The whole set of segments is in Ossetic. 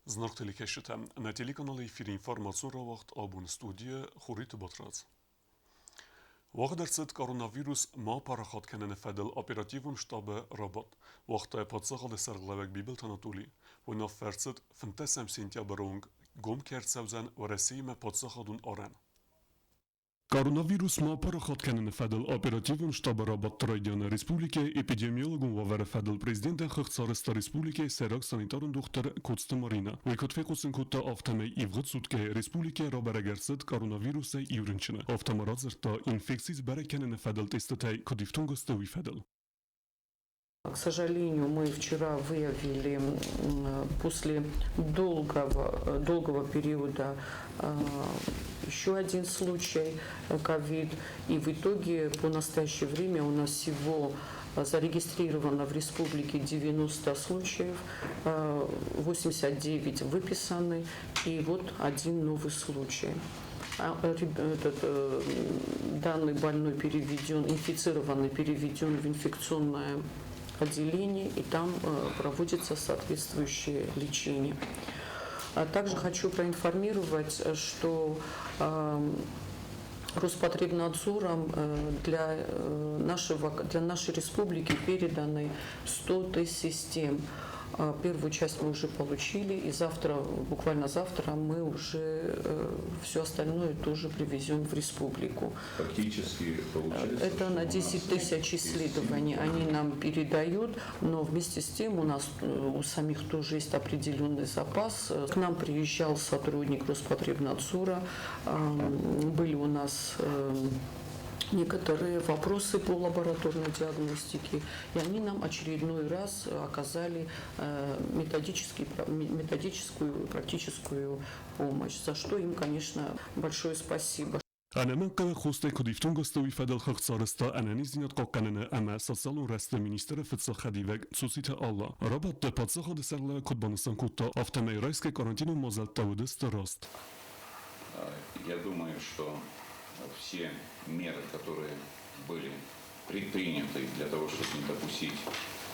Зынаргъ телекӕсджытӕ, нӕ телеканалы эфиры информацион рауагъд абон студийӕ Хуриты Батрадз. Уагъд ӕрцыд коронавирус ма парахат кӕныны фӕдыл оперативон штабы рабадт. Уагъта паддзахады сӕргълӕууӕг Бибылты Анатоли. Уынаффӕ ӕрцыд 15 сентябры онг гом кӕй ӕрцӕудзӕн Уӕрӕсеимӕ паддзахадон арӕн. Коронавирус ма парахат кӕныны фӕдыл оперативон штабы рабадты райдианы республикӕйы эпидемиологон уавӕры фӕдыл президентӕн хыгъд сарӕзта республикӕйы сӕйраг санитарон дохтыр Коцты Маринӕ. Уый куыд фехъусын кодта, афтӕмӕй ивгъуыд суткӕйы республикӕйы рабӕрӕг ӕрцыд коронавирусӕй иу рынчыны. Афтӕ ма радзырдта, инфекци сбӕрӕг кӕныны фӕдыл тестытӕй куыд ифтонг сты, уый фӕдыл. К сожалению, мы вчера выявили после долгого, долгого периода еще один случай ковид. И в итоге по настоящее время у нас всего зарегистрировано в республике 90 случаев, 89 выписаны, и вот один новый случай. Этот данный больной переведен, инфицированный переведен в инфекционное отделение, и там проводится соответствующее лечение. Также хочу проинформировать, что Роспотребнадзором для нашей республики переданы 100 тест-систем. Первую часть мы уже получили, и завтра, буквально завтра, мы уже все остальное тоже привезем в республику. Фактически получается, Это на 10 тысяч исследований они нам передают, но вместе с тем у нас у самих тоже есть определенный запас. К нам приезжал сотрудник Роспотребнадзора, были у нас некоторые вопросы по лабораторной диагностике, и они нам очередной раз оказали методическую практическую помощь, за что им, конечно, большое спасибо. Ӕнӕмӕнгхъӕуӕг хостӕй куыд ифтонг сты, уый фӕдыл хыгъд сарӕзта ӕнӕниздзинад хъахъхъӕныны ӕмӕ социалон рӕзты министры фыццаг хӕдивӕг Цоциты Алла. Рабадты паддзахады сӕргълӕууӕг куыд банысан кодта, афтӕмӕй райсгӕ карантинон мадзӕлттӕ уыдысты раст. Я думаю, что все меры, которые были предприняты для того, чтобы не допустить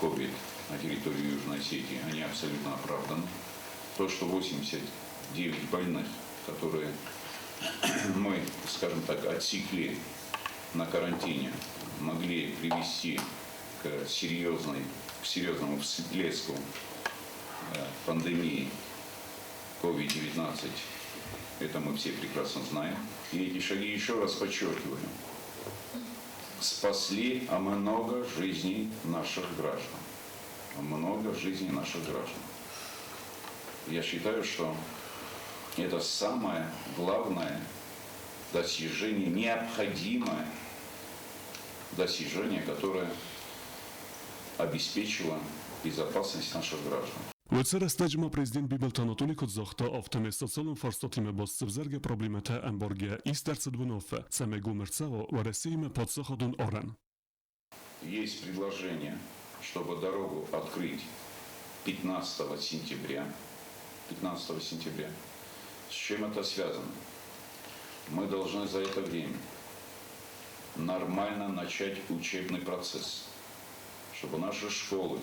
COVID на территорию Южной Осетии, они абсолютно оправданы. То, что 89 больных, которые мы, скажем так, отсекли на карантине, могли привести к серьезному всплеску пандемии COVID-19, это мы все прекрасно знаем. И эти шаги, еще раз подчеркиваю, спасли много жизней наших граждан. Много жизней наших граждан. Я считаю, что это самое главное достижение, необходимое достижение, которое обеспечило безопасность наших граждан. Уыцы рӕстӕджы ма президент Бибылты Анатоли куыд загъта, афтӕмӕй социалон фарстатимӕ баст сӕвзӕргӕ проблемӕтӕ ӕмбаргӕ ист ӕрцыд уынаффӕ, цӕмӕй гом ӕрцӕуа Уӕрӕсеимӕ паддзахадон арӕн. Есть предложение, чтобы дорогу открыть 15 сентября. 15 сентября. С чем это связано? Мы должны за это время нормально начать учебный процесс, чтобы наши школы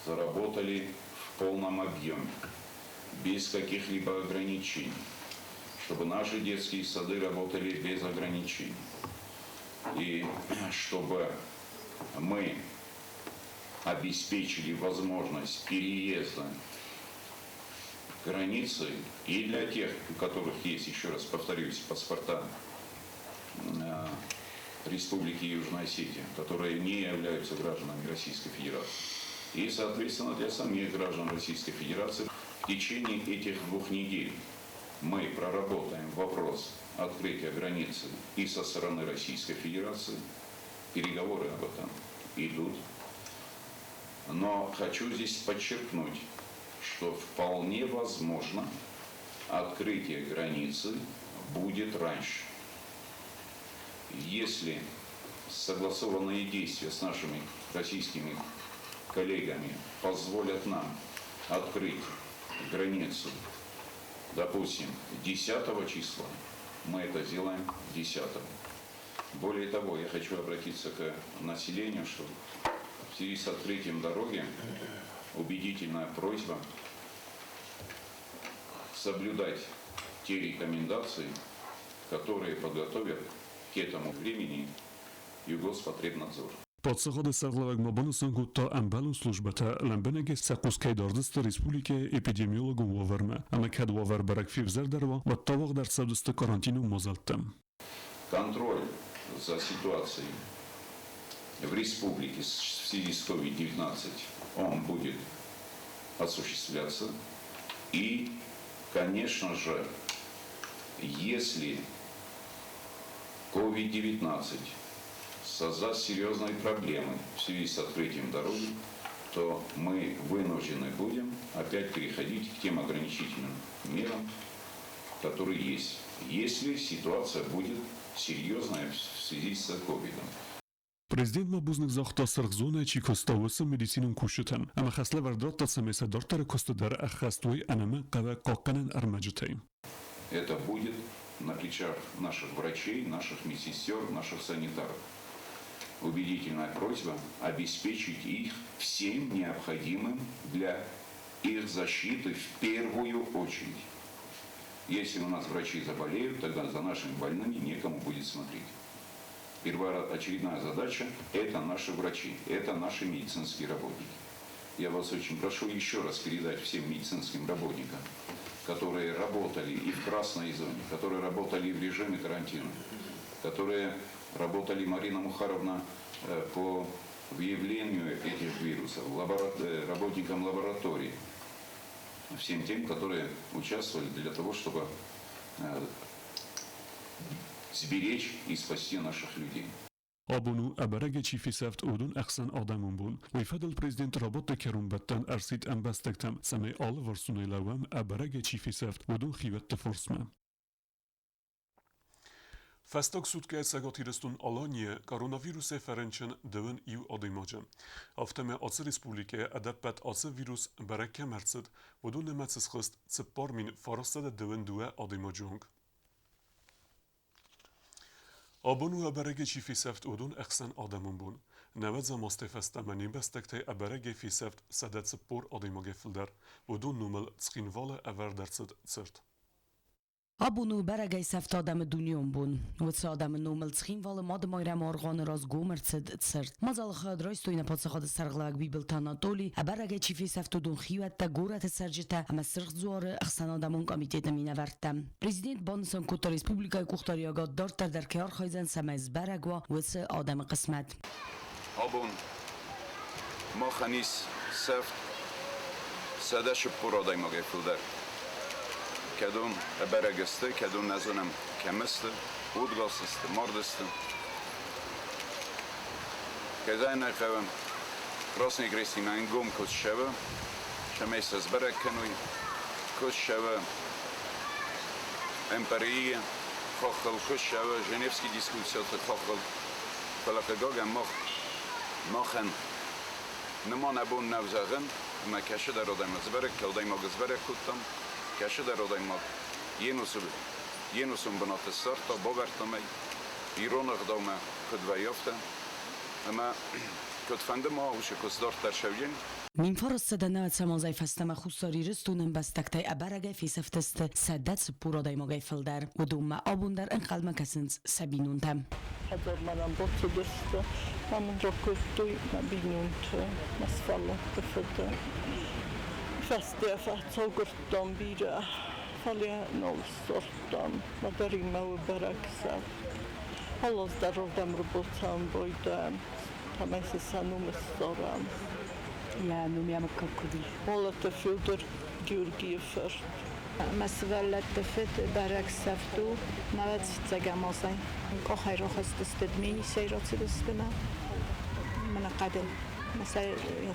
заработали в полном объеме, без каких-либо ограничений, чтобы наши детские сады работали без ограничений. И чтобы мы обеспечили возможность переезда границы и для тех, у которых есть, еще раз повторюсь, паспорта Республики Южная Осетия, которые не являются гражданами Российской Федерации, и, соответственно, для самих граждан Российской Федерации. В течение этих 2 недель мы проработаем вопрос открытия границы и со стороны Российской Федерации. Переговоры об этом идут. Но хочу здесь подчеркнуть, что вполне возможно, открытие границы будет раньше. Если согласованные действия с нашими российскими коллегами позволят нам открыть границу, допустим, 10 числа, мы это сделаем 10. Более того, я хочу обратиться к населению, что в связи с открытием дороги убедительная просьба Соблюдать те рекомендации, которые подготовят к этому времени Югоспотребнадзор. Паддзахады сӕргълӕууӕг ма банысан кодта, ӕмбӕлон службӕтӕ лӕмбынӕгӕй сӕ хъус кӕй дардзысты республикӕйы эпидемиологон уавӕрмӕ ӕмӕ кӕд уавӕр бӕрӕг февзӕрдӕр уа, уӕд та уагъд ӕрцӕудзысты карантинон мадзӕлттӕ. Контроль за ситуацией в республике в связи с COVID-19 он будет осуществляться. И, конечно же, если COVID-19 создаст серьезные проблемы в связи с открытием дороги, то мы вынуждены будем опять переходить к тем ограничительным мерам, которые есть, если ситуация будет серьезная в связи с ковидом. Президент ма бузныг загъта сырх зонӕйы чи куыста, уыцы медицинон кусджытӕн ӕмӕ хӕслӕвӕрд радта, цӕмӕй сӕ дарддӕры куысты дӕр ӕххӕст уой ӕнӕмӕнгхъӕуӕг хъахъхъӕнӕн ӕрмӕджытӕй. Это будет на плечах наших врачей, наших медсестер, наших санитаров. Убедительная просьба обеспечить их всем необходимым для их защиты в первую очередь. Если у нас врачи заболеют, тогда за нашими больными некому будет смотреть. Первоочередная задача – это наши врачи, это наши медицинские работники. Я вас очень прошу еще раз передать всем медицинским работникам, которые работали и в красной зоне, которые работали в режиме карантина, которые работали, Марина Мухаровна, по выявлению этих вирусов, работникам лабораторий, всем тем, которые участвовали для того, чтобы сберечь и спасти наших людей. Абон у ӕбӕрӕгӕй чи фесӕфт, уыдон ӕхсӕн Адӕмон бон. Уый фӕдыл президент рабадты кӕронбӕттӕн ӕрсидт ӕмбӕстӕгтӕм, цӕмӕй алыварсонӕй лӕууӕм ӕбӕрӕгӕй чи фесӕфт, уыдон хиуӕтты фарсмӕ. Фӕстаг суткӕйы Цӕгат Ирыстон-Аланийы коронавирусӕй фӕрынчын дыууын иу адӕймаджы. Афтӕ ма ацы республикӕйы ӕдӕппӕт ацы вирус бӕрӕг кӕм ӕрцыд, уыдон нымӕц схызт 4922 адӕймаджы онг. Абон у ӕбӕрӕгӕй чи фесӕфт, уыдон ӕхсӕн Адӕмон бон. Нӕуӕдзӕм азтӕй фӕстӕмӕ не мбӕстӕгтӕй ӕбӕрӕгӕй фесӕфт 140 адӕймагӕй фылдӕр. Уыдон номыл Цхинвалы ӕвӕрд ӕрцыд цырт. Абон у бӕрӕгӕй сӕфт адӕмы дунеон бон. Уыцы адӕмы номыл Цхинвалы Мады-Майрӕмы аргъуаны раз гом ӕрцыд цырт. Мадзалы хайад райстой нӕ паддзахады сӕргълӕууӕг Бибылты Анатоли, ӕбӕрӕгӕй чи фесӕфт, уыдон хиуӕттӕ, горӕты цӕрджытӕ ӕмӕ Сырх Дзуары ӕхсӕнадӕмон комитеты минӕвӕрттӕ. Президент банысан кодта, республикӕйы къухдариуӕгад дарддӕр дӕр кӕй архайдзӕн, цӕмӕй сбӕрӕг уа уыцы адӕмы хъысмӕт. Абон махӕн ис сӕфт 140 адӕймагӕй фылдӕр. Кӕдон ӕбӕрӕг сты, кӕдон нӕ зонӕм, кӕм сты, удгас сты, мард сты. Кӕй зӕгъын ӕй хъӕуы, Красный Крестимӕ ӕнгом куы ссӕуы, цӕмӕй сӕ сбӕрӕг кӕной, куы ссӕуы МПРИ-йы хаххыл, куы ссӕуы Женевский дискусситы хаххыл. Фӕлӕ хъыгагӕн мах махӕн ныман абон нӕу зӕгъын, ӕмӕ кӕцыдӕр адӕймаг сбӕрӕг, адӕймаг сбӕрӕг кодтам, кӕцыдӕр адӕймаг йе нусы йе нусон бынаты ссардта, бавӕрдтам ӕй ирон ӕгъдаумӕ куыд вӕййы, афтӕ. Ӕмӕ куыдфӕнды ма уыцы куыст дарддӕр сӕвджын. 1909 азӕй фӕстӕмӕ Хуссар Ирыстоны ӕмбӕстӕгтӕй ӕбӕрӕгӕй фесӕфтысты 140 адӕймагӕй фылдӕр. Уыдонмӕ абон дӕр ӕнхъӕлмӕ кӕсынц сӕ бинонтӕ. Хӕдзармӕ нӕм бацыдысты, ӕмӕ мын ракодтой мӕ бинонты, мӕ сывӕллӕтты фыды. Фӕстейӕ фӕцагуырдтам бирӕ, фӕлӕ нал ссардтам. Мадӕримӕ у бӕрӕг сӕфт. Алы аз дӕр ардӕм ӕрбацӕуын байдайӕм, цӕмӕй сын сӕ ном ссарӕм. Йӕ ном йӕ мыггаг куыд ис? Молаты Федор Георгийы фырт. Мӕ сывӕллӕтты фыд бӕрӕг сӕфт у, науӕд фыццӕгӕм азӕй. Къахӕй рахызтысты Дменисӕй рацыдысты мӕ мӕнӕ хъӕдыл. Мӕ сӕ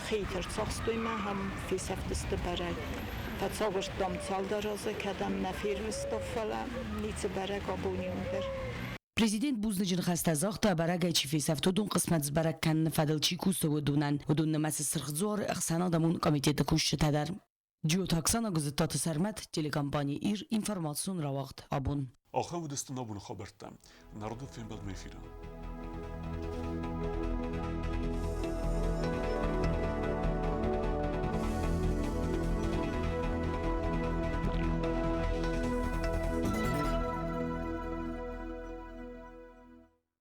хиты рцахстой мӕ ам фесӕфтысты бӕрӕг. Фӕцагуырдтам цалдӕр азы, кӕдӕм нӕ фервыста, фӕлӕ ницы бӕрӕг абоны онг дӕр. Президент бузныджы ныхӕстӕ загъта, бӕрӕгӕй чи фесӕфт, уыдон хъысмӕт сбӕрӕг кӕныны фӕдыл чи кусы, уыдонӕн. Уыдон нымӕцы Сырх Дзуары ӕхсӕнадӕмон комитеты кусджытӕ дӕр. Джиоты Оксана, Гуызыттаты Сӕрмӕт, телекомпани «Ир», информацион рауагъд «Абон». Ахӕм уыдысты нӕ абоны хабӕрттӕ. Народон фембӕлдмӕ эфиры.